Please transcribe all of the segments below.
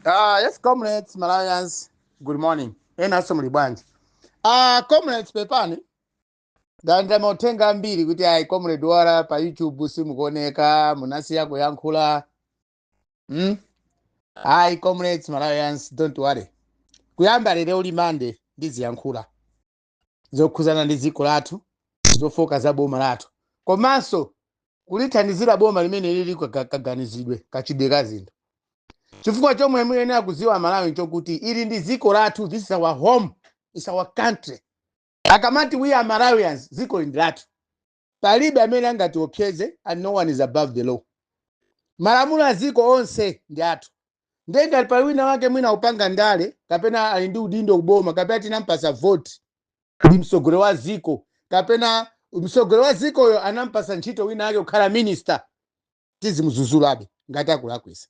Yes, comrades, Malawians, good morning. Ena muli bwanji? Comrades, pepani. Ndalandira mauthenga ambiri kuti ayi, Comrade Wala, pa YouTube simukuoneka, munasiya kuyankhula. Ayi, comrades, Malawians, don't worry. Kuyamba lero uli Monday ndiziyankhula zokhuzana ndi dziko lathu, zofoka za boma lathu, komanso kulithandizira boma limene lili kaganizidwe kachidwe ka zinthu, chifukwa chomwe muyenera kudziwa, Malawi, nchokuti ili ndi dziko lathu. This is our home, is our country. Akamati we are Malawians, dziko ndi lathu, palibe amene angatiopseze and no one is above the law. Malamulo a dziko onse ndi athu. Ndiye ngati pali wina wake mwina upanga ndale kapena ali ndi udindo kuboma kapena tinampasa vote ndi mtsogoleri wa dziko kapena mtsogoleri wa dzikoyo anampasa ntchito wina wake kukhala minister, tizimuzuzulabe ngati akulakwisa.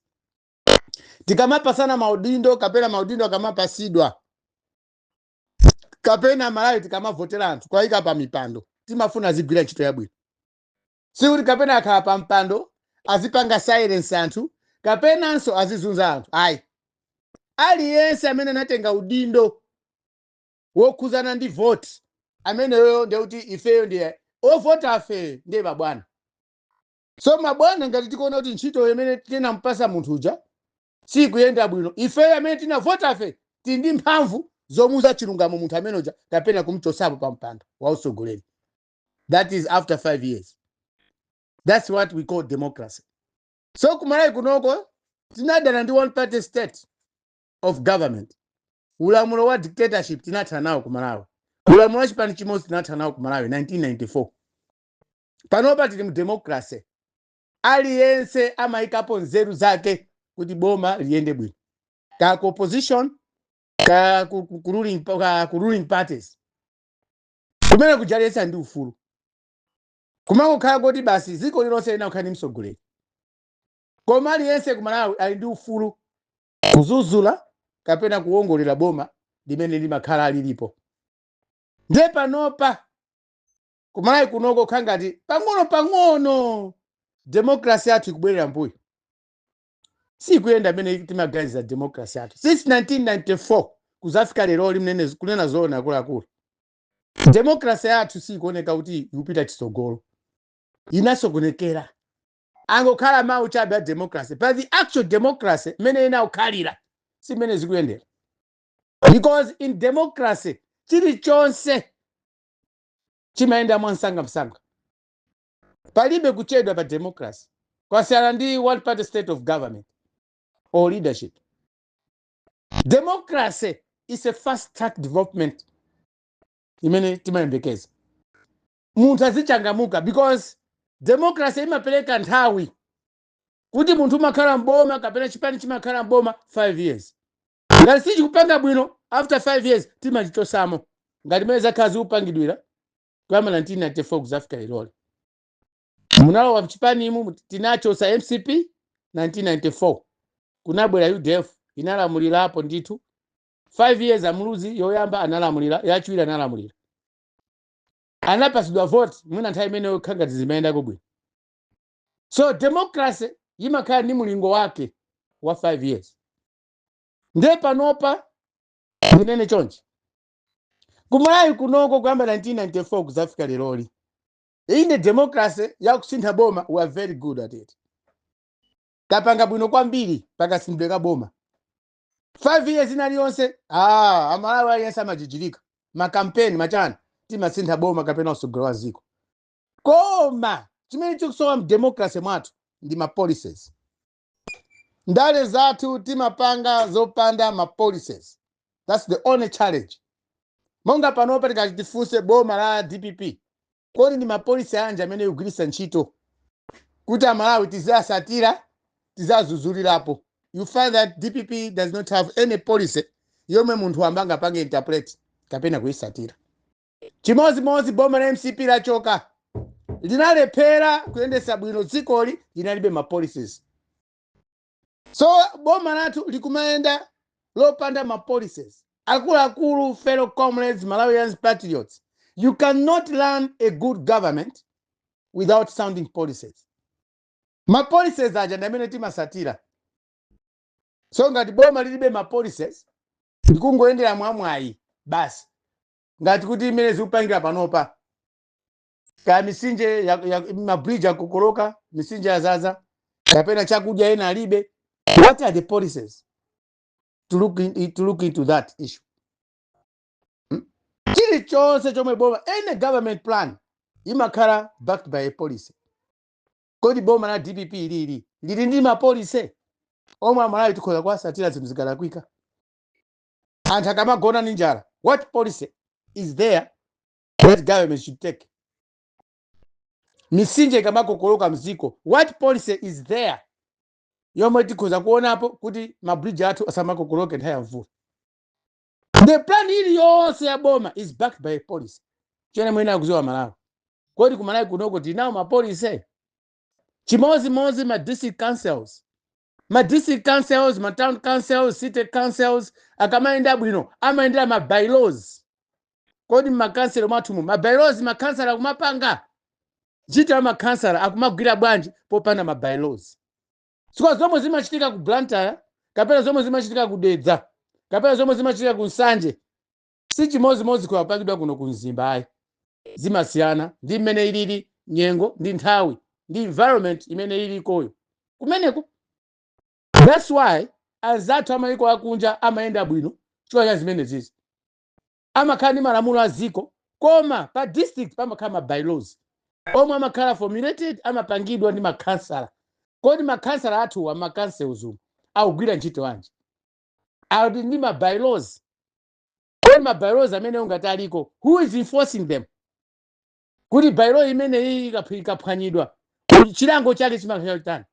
Tikamapasana maudindo kapena maudindo akamapasidwa kapena Malawi tikamavotera anthu kwayika pa mipando, timafuna azigwira ntchito yabwino, sikuti kapena akhala pa mpando azipanga silence anthu kapenanso azizunza anthu, ayi. Aliyense amene anatenga udindo wokhuzana ndi vote ameneyo, ndekuti ifeyo ndiye ovota, afe ndiye mabwana. So mabwana, ngati tikuona kuti ntchito imene tinampasa munthu uja sikuyenda bwino, ifeyo amene tinavota afe tili ndi mphamvu zomuuza chilungamo munthu amene uja kapena kumchosapo pa mpando wa usogoleri. That is after 5 years. That's what we call democracy. So kumalawi kunoko tinadana ndi one party state of government. Ulamuliro wa dictatorship tinatha nawo ku Malawi. Ulamuliro wa chipani chimodzi tinatha nawo ku Malawi 1994. Panopa tili mu democracy, aliyense amayikapo nzeru zake kuti boma liyende bwino, ka ku opposition, ka ku ruling parties, kumene kujaliyesa ndi ufulu. Kumangokhala kuti basi dziko lilonse lina kukhala ndi mtsogoleri, koma aliyense ku Malawi ali ndi ufulu kuzuzula kapena kuwongolera boma limene limakhala lilipo. Ndiye panopa kumalawi kunoko kukhala ngati pang'ono pang'ono democracy yathu ikubwerera mbuyo, sikuyenda amene timaganiza. Democracy yathu since 1994 kuzafika lero limene kunena zoona, akuluakulu, democracy yathu sikuoneka kuti ikupita chitsogolo, inasokonekera. Angokhala mawu chabe a democracy, but the actual democracy imene inakhalira si imene zikuyendera, because in democracy chilichonse chimayenda mwansangamsanga, palibe kuchedwa pa democracy, kwasiyana ndi one party state of government or leadership. Democracy is a fast track development imene timayembekeza munthu azichangamuka, because democracy imapereka nthawi kuti munthu umakhala mboma kapena chipani chimakhala mboma 5 years. Ngati sichikupanga bwino, after 5 years timachichosamo, ngati mene zakhala zikupangidwira kuyamba 1994 kuzafika leroli. Munalowa mchipanimu, tinachosa MCP 1994, kunabwera UDF, inalamulirapo ndithu 5 years. Amuluzi yoyamba analamulira, yachiwiri analamulira, anapasidwa vote. Mwina nthawi imeneyo khangati zimayendako bwino. So democracy imakhala ndi mulingo wake wa 5 years. Ndiye panopa ndinene chonchi, kumalawi kunoko kuyamba 1994 kuzafika leroli, ine democracy yakusintha boma, we are very good at it. Tapanga bwino kwambiri pakasinthidwe ka boma. 5 years inaliyonse, ah, Amalawi aliyense amajijirika, makampeni machana, timasintha boma kapena usogolo wa ziko. Koma chimene chikusowa m'democracy mwathu ndi ma policies. Ndale zathu timapanga zopanda ma policies. That's the only challenge. Monga panopa tikati tifunse boma la DPP, kodi ndi ma policy anji amene ikugwiritsa ntchito kuti Amalawi tizasatira, tizazuzulirapo? You find that DPP does not have any policy yomwe munthu wamba angapange interpret kapena kuyisatira. Chimodzimodzi boma la MCP lachoka, linalephera kuyendetsa bwino dzikoli, linalibe ma policies. So boma lathu likumayenda lopanda ma policies. Akuluakulu, fellow comrades, Malawians, patriots, you cannot run a good government without sounding policies. Ma policies aja ndi amene timasatira. So ngati boma lilibe ma policies, ndikungoyendera mwamwayi basi, ngati kuti imene zikupangira panopa, kaya misinje ya mabridge akokoloka, misinje yazaza, kapena chakudya ena alibe, what are the policies to look into that issue? Chilichonse chomwe boma, any government plan imakhala backed by a policy. Kodi boma la DPP lili ndi mapolicy omwe Amalawi tikhoza kuwasatira zinthu zikalakwika, anthu akamagona ndi njala? What policy is there that government should take? Misinje ikamakokoloka mziko, what policy is there yomwe tikhoza kuonapo kuti mabridge athu asamakokoloke nthawi ya mvula? The plan iliyonse ya boma is backed by a policy. Chene mwene akuziwa Malawi, kodi kumalawi kunoko tinawo mapolicy? Chimozimozi ma district councils, ma district councils, ma town councils, city councils akamayenda bwino amayendera ma bylaws. Kodi mmakanselo mwathumu ma bylaws makhansala akumapanga ntchito ya makhansala akumagwira bwanji popanda ma bylaws? Sikuwa zomwe zimachitika ku Blantyre kapena zomwe zimachitika ku Dedza kapena zomwe zimachitika ku Nsanje si chimozimozi kuwapangidwa kuno ku Mzimba, ayi. Zimasiyana ndi mmene ilili nyengo ndi nthawi ndi environment imene ilikoyo kumeneko. That's why anzathu amayiko akunja amayenda bwino chifukwa cha zimene zizi. Amakhala ndi malamulo a ziko, koma pa district pamakhala ma bylaws omwe amakhala formulated, amapangidwa ndi makhansala. Kodi makhansala athuwa, macouncils umu, akugwira ntchito anji? Ali ndi ma bylaws? Kodi ma bylaws amene ungati aliko, who is enforcing them, kuti bylaw imene iyi ikaphwanyidwa chilango chake chimakhala chotani?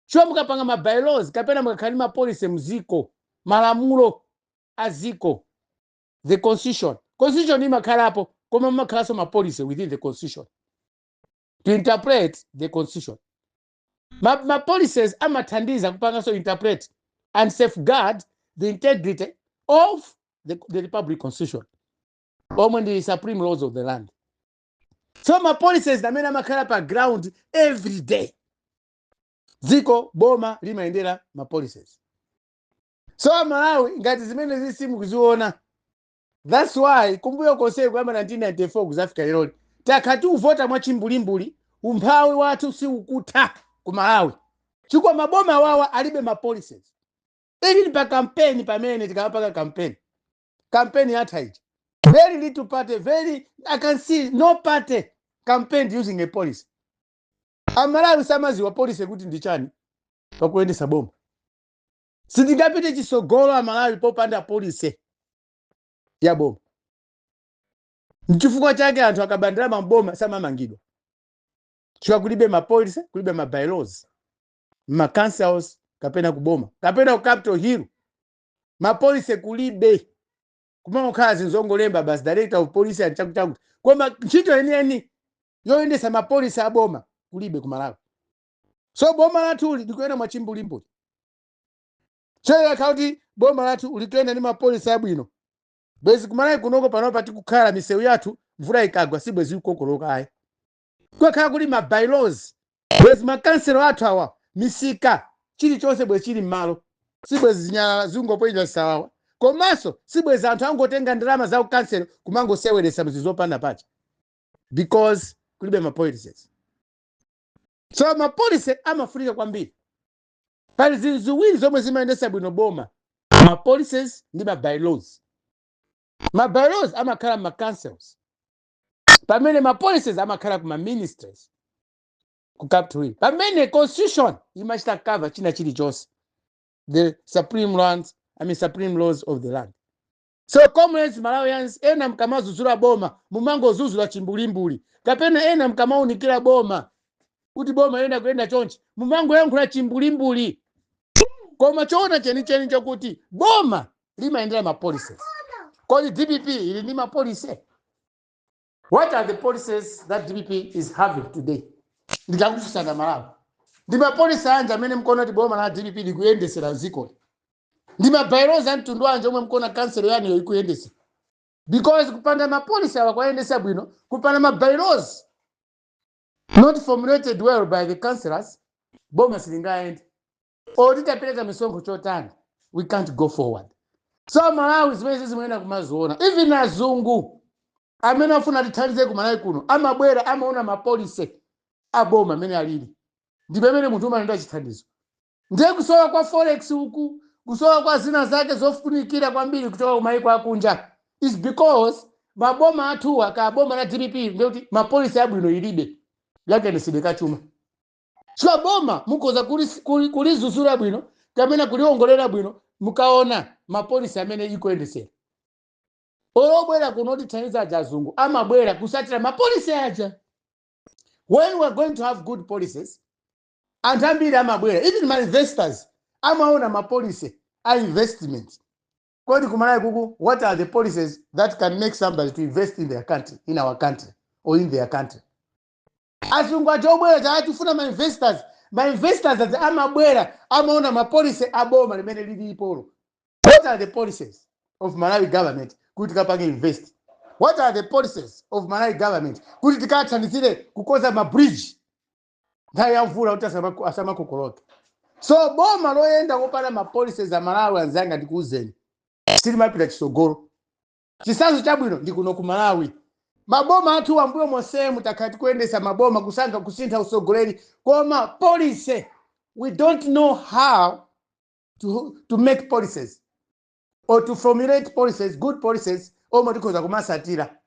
Chifukwa mukapanga ma bylaws kapena mukakhala ndi ma policy mziko, malamulo a ziko, the constitution, constitution imakhalapo, koma mumakhalanso ma policy within the constitution to interpret the constitution. Ma policies amathandiza kupanganso interpret and safeguard the integrity of the republic constitution, omwe ndi supreme laws of the land. So ma policies amene amakhala pa ground every day, dziko, boma limayendera ma policies. So Amalawi, ngati zimene zisimukuziona, that's why kumbuyo konse kuyamba 1994 kuzafika leroli takhala tikuvota mwachimbulimbuli. Umphawi wathu siukutha ku Malawi chifukwa maboma wawa alibe ma policies. Even pa campaign, pamene tikamapanga campaign, campaign yatha ija, very little party, very, I can see no party campaigned using a policy. Amalawi samaziwa policy kuti ndi chani pakuyendesa boma. Sitingapite chisogolo Amalawi popanda policy ya boma. Nchifukwa chake anthu akabandira maboma samamangidwa, chifukwa kulibe ma policy, kulibe ma bylaws ma councils kapena kuboma kapena ku Capitol Hill. Ma policy kulibe, kumangokhala zinthu zongolemba basi, director of police and chakuti chakuti, koma ntchito yeniyeni yoyendesa ma policy aboma kulibe ku Malawi. So boma lathu likuyenda mwachimbulimbuli. So ikakhala kuti boma lathu likuyenda ndi ma policy abwino, bwezi kumalawi kunoko panopa tikukhala misewu yathu mvula ikagwa sibwezi ikukokoloka, ayi. Kukakhala kuli ma bylaws, bwezi makanselo athu awa, misika, chilichonse bwezi chili m'malo, sibwezi zinyalala zingoponya sawawa, komanso sibwezi anthu angotenga ndalama za ukanselo kumangoseweresa mzizo zopanda pacha, because kulibe ma policies. So ma policy amafunika kwambiri. Pali zinthu ziwiri zomwe zimayendesa bwino boma, ma policies ndi ma bylaws. Ma bylaws amakhala ma councils, pamene ma policies amakhala kuma ministries ku Capitol Hill, pamene constitution imachita cover china chilichonse, the supreme lands, I mean, supreme laws of the land. So comrades, Malawians, ena mkamazuzula boma mumangozuzula chimbulimbuli, kapena ena mkamaunikira boma kuti boma ena kuyenda chonchi mumangoyankhula chimbulimbuli, koma choona chenicheni chokuti boma limayendera ma policies. Kodi DPP ili ndi ma policy? What are the policies that DPP is having today? Ndikakufunsana Malawi, ndi ma policy anji amene mkuona kuti boma la DPP likuyendesera dzikoli? Ndi ma bylaws a mtundu wanji omwe mkuona kanselo yanuyo ikuyendesera? Because kupanda ma policy awa kwayendesa bwino, kupanda ma bylaws not formulated well by the councillors, boma silingayende. Oti tapereka misonkho chotani, We can't go forward. So Malawi, zimene zimayenda kumaziona, even azungu amene afuna tithandize ku Malawi kuno amabwera, amaona mapolicy aboma amene alili, ndi pamene munthu umalenda chithandizo. Ndiye kusowa kwa forex uku, kusowa kwa zina zake zofunikira kwambiri kuchoka kumayiko akunja, is because maboma athuwa, ka boma la DPP, ndikuti mapolicy abwino ilibe yakenesedwe kachuma. Chifukwa boma mukhoza kulizuzula bwino kapena kuliongolera bwino mukaona mapolicy amene ikuyendesera. Olobwera kuno tithandiza aja, azungu amabwera kusatira mapolicy aja. When we are going to have good policies, anthu ambiri amabwera. Even ma investors amaona mapolicy a investment. Kodi kumalawi kuku, what are the policies that can make somebody to invest in their country, in our country or in their country? Azungu aja obwera chaachifuna ma investors, ma investors aja amabwera, amaona mapolicy aboma limene lilipolo. What are the policies of Malawi government kuti tikapange invest? What are the policies of Malawi government kuti tikathandizire kukoza mabridge nthawi ya mvula kuti asamakokoloke? So boma loyenda kopanda mapolicies a Malawi, anzanga, ndikuuzeni, silimapita chitsogolo. Chitsanzo chabwino ndi kuno ku Malawi. Maboma athu ambuyo monsemu takhala tikuyendesa maboma, kusankha, kusintha usogoleri, koma policy, we don't know how to make policies or to formulate policies, good policies omwe tikhoza kumasatira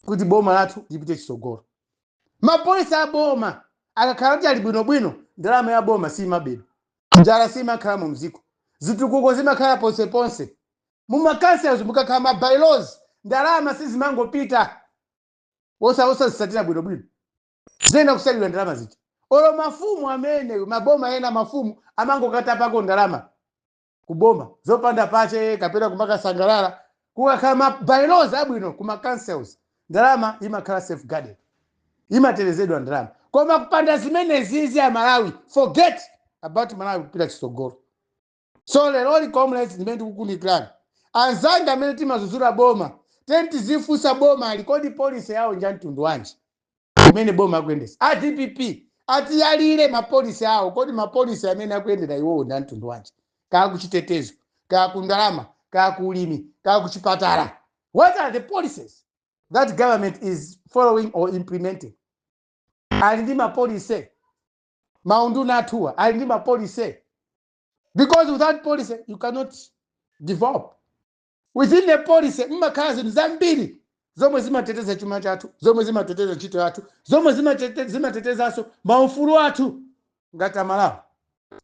kuti boma lathu lipite chitsogolo. Mapolicy a boma akakhala kuti ali bwinobwino, ndalama ya boma simabedwa, njala simakhala mu mziko, zitukuko zimakhala ponseponse. Mumacouncils mukakhala ma bylaws, ndalama sizimangopita osazisatira bwinobwino, ziyenda kusalidwa ndalama zija. Olo mafumu amene maboma ena, mafumu amangokatapako ndalama kuboma zopanda pache kapena kumakasangalala. Kukakhala ma bylaws abwino kuma councils, ndalama imakhala safeguarded, imatetezedwa ndalama. Koma kupanda zimenezizi, a Malawi, forget about Malawi kupita chitsogolo. So leroli, comrades, ndimene tikukunikirani anzanga amene timazuzula boma, teni tizifunsa boma ali kodi policy yawo nja mtundu wanji imene boma akuyendesa? A DPP atiyalire mapolicy awo. Kodi mapolicy amene akuyendera iwowo ndi amtundu wanji, kaa kuchitetezo, kaa kundalama, kaa kuulimi, kaa kuchipatala? What are the policies that government is following or implementing? Ali ndi mapolicy? Maunduna athuwa ali ndi mapolicy? Because without policy you cannot develop. Within the policy mmakhala zinthu zambiri zomwe zimateteza chuma chathu, zomwe zimateteza ntchito yathu, zomwe zimatetezanso maufulu athu ngati Amalawi.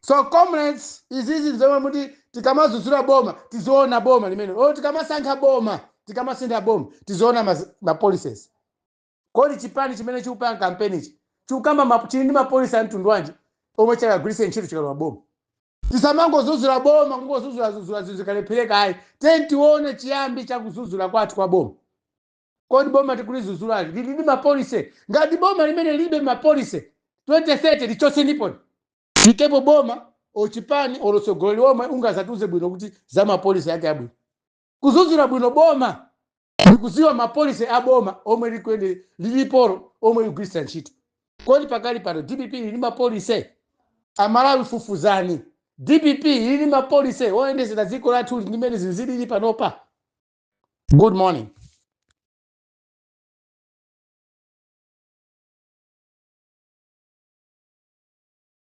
So comrades, izizi zomwe muti tikamazuzula boma, tiziona boma limene o tikamasankha boma, tikamasintha boma, tiziona ma policies. Kodi chipani chimene chikupanga kampeni ichi chikukamba chili ndi mapolicy a mtundu wanji omwe chakagwiritse ntchito chikalowa boma? Tisamangozuzula boma, kungozuzula zuzula, zinthu zikalephereka ayi. Teni tione chiyambi chakuzuzula kwathu kwa boma. Kodi boma tikulizuzulali lili ndi mapolicy? Ngati boma limene lilibe mapolicy, 2030 lichotse ndipo likepo boma ochipani olosogololi omwe ungazatiuze bwino kuti za mapolicy yake abwino. Kuzuzula bwino boma ndikuziwa mapolicy a boma omwe likwende lilipolo, omwe ligwiritsa ntchito. Kodi pakali pano DPP ili mapolicy? Amalawi, fufuzani. DPP ili mapolicy oyendesera dziko lathu limene zilili panopa? Good morning.